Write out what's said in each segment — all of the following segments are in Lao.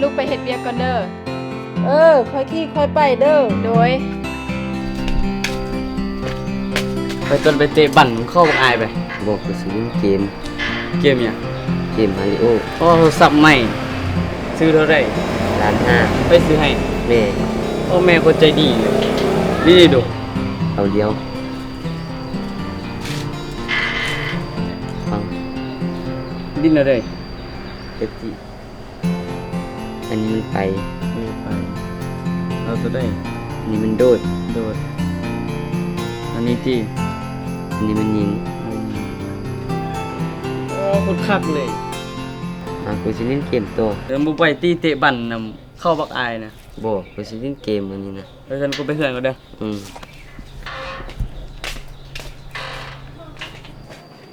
ລູກໄປເຮັດວຽກກ່ອນເດີ. ເອີ ຄ່ອຍຂີ່ຄ່ອຍໄປເດີ. ໂດຍ. ໄປ ຕອນໄປເຕະບັ້ນ ເຂົ້າບັກອາຍໄປ. ບໍ່ ຂ້ອຍຊິຫຼິ້ນເກມ. ເກມຫຍັງ? ເກມມາຣິໂອ. ໂອ້ ໂທລະສັບໃໝ່. ຊື້ເທົ່າໃດ? ລ້ານຫ້າ. ໃຜຊື້ໃຫ້? ແມ່. ໂອ້ ແມ່ກໍໃຈດີ. ນີ້ດູ. ເອົາດຽວ. ຟັງ. ຫຼິ້ນແນວໃດ? ເປັບຊີ. ອັນນີ້ມັນໄປ. ເອີ ໄປ. ເອົາໂຕໃດ? ອັນນີ້ມັນໂດດ. ໂດດ. ອັນນີ້ຕິ? ອັນນີ້ມັນຍິງ. ໂອ້ ໂຄດຄັກເລີຍ. ອ່າ ກູຊິຫຼິ້ນເກມຕໍ່. ເອີ ບໍ່ໄປຕິ ເຕະບັ້ນນຳເຂົ້າບັກອາຍນະ. ບໍ່ ກູຊິຫຼິ້ນເກມມື້ນີ້ນະ. ເອີ ຊັ້ນກູໄປເຮືອນກ່ອນເດີ. ອືມ.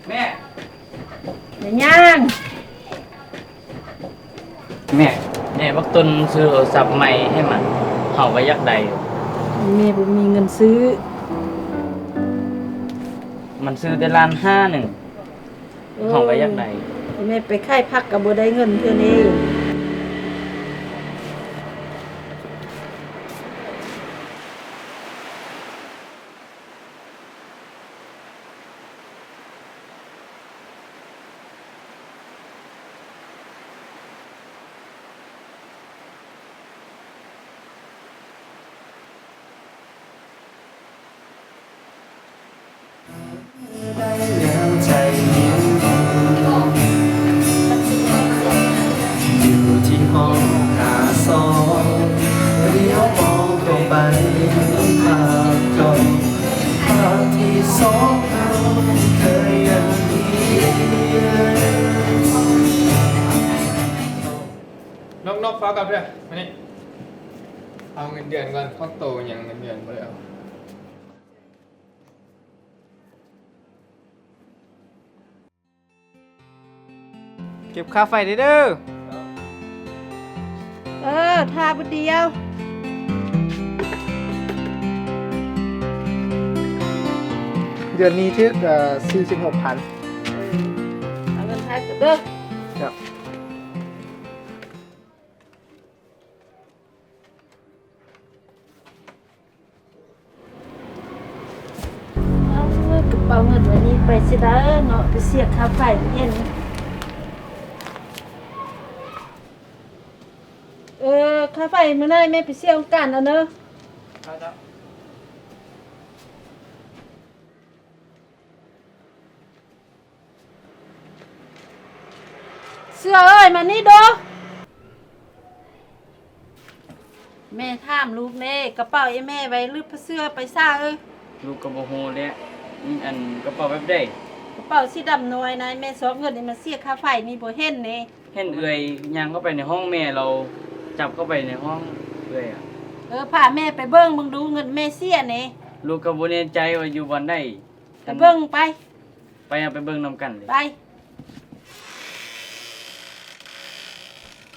ແມ່. ແມ່ຫຍັງ? ແມ່ ແມ່ບັກຕົ້ນຊື້ໂທລະສັບໃໝ່ໃຫ້ມັນ ເຮົາກໍຢາກໄດ້ຢູ່. ແມ່ບໍ່ມີເງິນຊື້. ມັນຊື້ແຕ່ລ້ານຫ້າໜຶ່ງ. ເອີ ເຮົາກໍຢາກໄດ້. ແມ່ໄປຂາຍຜັກກໍບໍ່ໄດ້ເງິນເທື່ອນີ້. ນົກໆ ຟ້າວກັບເດີ້ ມານີ້. ເອົາເງິນເດືອນກ່ອນ ຂອງໂຕຫຍັງເງິນເດືອນບໍ່ໄດ້ເອົາ. ເກັບຄ່າໄຟໄດ້ເດີ້. ເອີ ຖ້າຜູ້ດຽວ. ເດືອນນີ້ຖືກ ເອີ ສີ່ສິບຫົກພັນ. ເອີ ເອົາເງິນໃຫ້ເດີ້. ເອົາກະເປົາເງິນໄວ້ນີ້ໄປຊິດາເນາະ ໄປເສຍຄ່າໄຟເຫັນ. ເອີ ຄ່າໄຟມື້ໜ້າແມ່ໄປເສຍອົງການເອົາເນີ. ເສືອເອີຍ ມານີ້ດູ. ແມ່ຖາມລູກແດ່ ກະເປົາອີ່ແມ່ໄວ້ລຶບພະເສືອໄປຊະເອີຍ. ລູກກະບໍ່ຮູ້ແຫຼະ. ອັນ ກະເປົາແບບໃດ? ກະເປົາສີດຳນ້ອຍນະ ແມ່ຊອກເງິນນີ້ມາເສຍຄ່າໄຟນີ້ ບໍ່ເຫັນເດ. ເຫັນເອື້ອຍຍ່າງເຂົ້າໄປໃນຫ້ອງແມ່ ລາວຈັບເຂົ້າໄປໃນຫ້ອງເອື້ອຍອະ. ເອີ ພາແມ່ໄປເບິ່ງເບິ່ງດູ ເງິນແມ່ເສຍເດ. ລູກກະບໍ່ແນ່ໃຈວ່າຢູ່ບ່ອນໃດ. ໄປເບິ່ງໄປ. ໄປ ເຮົາໄປເບິ່ງນຳກັນເລີຍ. ໄປ.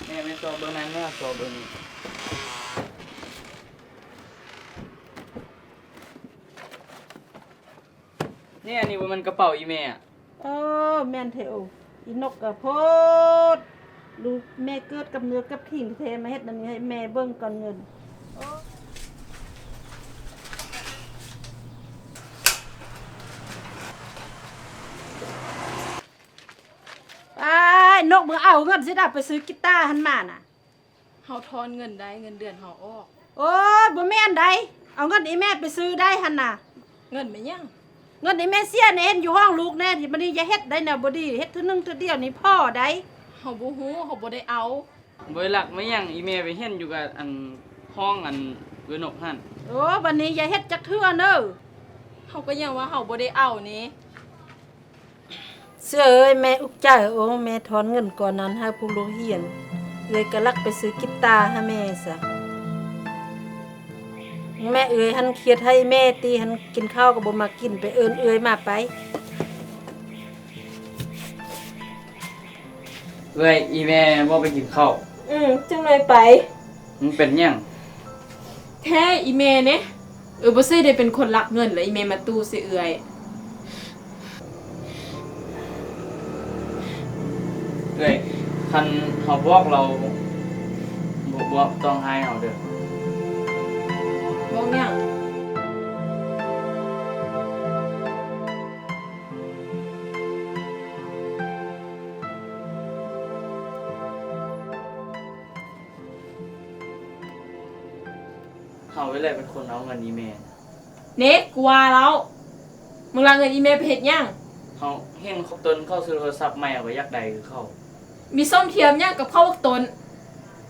ແມ່ ແມ່ຊອກເບິ່ງນັ້ນ ແມ່ຊອກເບິ່ງນີ້. ນີ້ ອັນນີ້ບໍ່ແມ່ນກະເປົາອີ່ແມ່. ເອີ ແມ່ນແທ້. ໂອ້ ອີ່ນົກກະໂພດ. ລູກແມ່ເກີດກັບເນື້ອກັບຂິງແທ້ ມາເຮັດອັນນີ້ໃຫ້ແມ່ເບິ່ງກ່ອນເງິນ. ອ້າຍ ນົກ ມຶງເອົາເງິນຊິດາໄປຊື້ກີຕາຫັ້ນມານະ. ເຮົາຖອນເງິນໄດ້ ເງິນເດືອນເຮົາອອກ. ໂອ້ຍ ບໍ່ແມ່ນໃດ ເອົາເງິນອີ່ແມ່ໄປຊື້ໄດ້ຫັ້ນນະ. ເງິນແມ່ຫຍັງ? ເງິນອີ່ແມ່ເສຍນີ້ ເຫັນຢູ່ຫ້ອງລູກແດ່. ບັດນີ້ຢ່າເຮັດໄດ ແນວບໍ່ດີ ເຮັດເທື່ອໜຶ່ງເທື່ອດຽວນີ້ພໍໄດ. ເຮົາບໍ່ຮູ້ ເຮົາບໍ່ໄດ້ເອົາ. ບໍ່ໄດ້ລັກມາຫຍັງ ອີ່ແມ່ໄປເຫັນຢູ່ກັບອັນຫ້ອງອັນເອື້ອຍນົກຫັ້ນ. ໂອ້ ບັດນີ້ຢ່າເຮັດຈັກເທື່ອເນີ. ເຮົາກະຍັງວ່າເຮົາບໍ່ໄດ້ເອົານີ້. ເສືອເອີຍ ແມ່ອຸກໃຈ. ໂອ້ ແມ່ຖອນເງິນກ່ອນນັ້ນໃຫ້ພວກລູກຮຽນ ເອື້ອຍກະລັກໄປຊື້ກີຕາໃຫ້ແມ່ຊະ. ແມ່ເອື້ອຍຫັ້ນຄຽດໃຫ້ແມ່ຕິ ຫັ້ນກິນເຂົ້າກະບໍ່ມາກິນ ໄປເອີ້ນເອື້ອຍມາໄປ. ເອື້ອຍ ອີ່ແມ່ບອກໄປກິນເຂົ້າ. ອື ຈັ່ງໜ້ອຍໄປ. ມັນເປັນຫຍັງ? ແທ້ອີ່ແມ່ເນ. ເອີ ບໍ່ເຊີໄດ້ເປັນຄົນລັກເງິນ ແລ້ວອີ່ແມ່ມາຕູ້ໃສ່ເອື້ອຍ. ເອື້ອຍ ຄັນເຮົາບອກລາວ ບໍ່ຕ້ອງຮ້າຍເຮົາເດີ້. ເວົ້າຫຍັງ? ເຮົານີ້ແຫຼະເປັນຄົນເອົາເງິນອີ່ແມ່. ເນ ກູວ່າແລ້ວ ມຶງລະເງິນອີ່ແມ່ໄປເຮັດຫຍັງ? ເຮົາເຫັນເຂົາຕົ້ນເຂົາຊື້ໂທລະສັບໃໝ່ ເຮົາກໍຢາກໄດ້ຄືເຂົາ. ມີສົມທຽບຫຍັງກັບເຂົາບັກຕົ້ນ?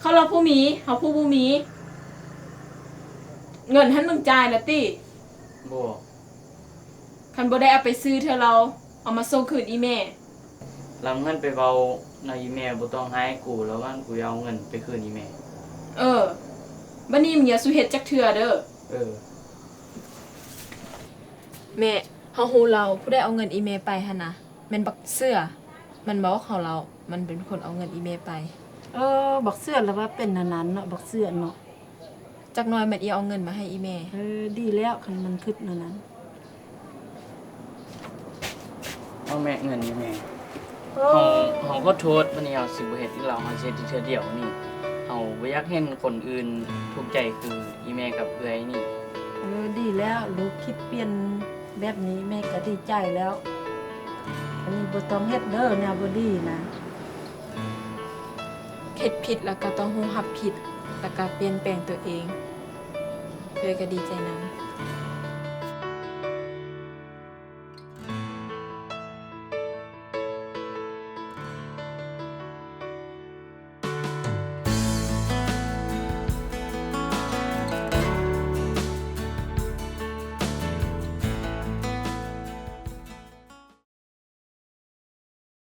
ເຂົາລະຜູ້ມີ ເຮົາຜູ້ບໍ່ມີ. ເງິນຫັ້ນມຶງຈ່າຍລະຕິ? ບໍ່. ຄັນບໍ່ໄດ້ເອົາໄປຊື້ເທື່ອລາວ ເອົາມາສົ່ງຄືນອີ່ແມ່. ລະເງິນໄປເວົ້ານຳອີ່ແມ່ ບໍ່ຕ້ອງຮ້າຍກູ ລະວ່າກູຢາກເອົາເງິນໄປຄືນອີ່ແມ່. ເອີ ບັດນີ້ມຶງຢ່າສູ່ເຮັດຈັກເທື່ອເດີ້. ເອີ ແມ່ ເຮົາຮູ້ແລ້ວ ຜູ້ໃດເອົາເງິນອີ່ແມ່ໄປຫັ້ນນະ ແມ່ນບັກເສືອ. ມັນບອກເຮົາແລ້ວ ມັນເປັນຄົນເອົາເງິນອີ່ແມ່ໄປ. ເອີ ບັກເສືອລະວ່າເປັນອັນນັ້ນເນາະ ບັກເສືອເນາະ. ຈັກໜ່ອຍມັນອີເອົາເງິນມາໃຫ້ອີແມ່. ເອີ ດີແລ້ວ ຄັນມັນຄິດແນວນັ້ນ. ເອົາແມ່ ເງິນນີ້ແມ່. ເຮົາ ເຮົາຂໍໂທດ, ມື້ນີ້ເຮົາຊິບໍ່ເຮັດອີກແລ້ວ, ເຮົາຊິເຮັດເທື່ອດຽວນີ້. ເຮົາບໍ່ຢາກເຫັນຄົນອື່ນທຸກໃຈຄືອີແມ່ກັບເອື້ອຍນີ້. ເອີ ດີແລ້ວ, ລູກຄິດປ່ຽນແບບນີ້ ແມ່ກໍດີໃຈແລ້ວ. ອັນນີ້ບໍ່ຕ້ອງເຮັດເດີ ແນວບໍ່ດີນະ. ເຮັດຜິດແລ້ວກໍຕ້ອງຮູ້ຮັບຜິດ ແລ້ວກໍປ່ຽນແປງຕົວເອງ. ເອື້ອຍກໍດີໃຈນຳ.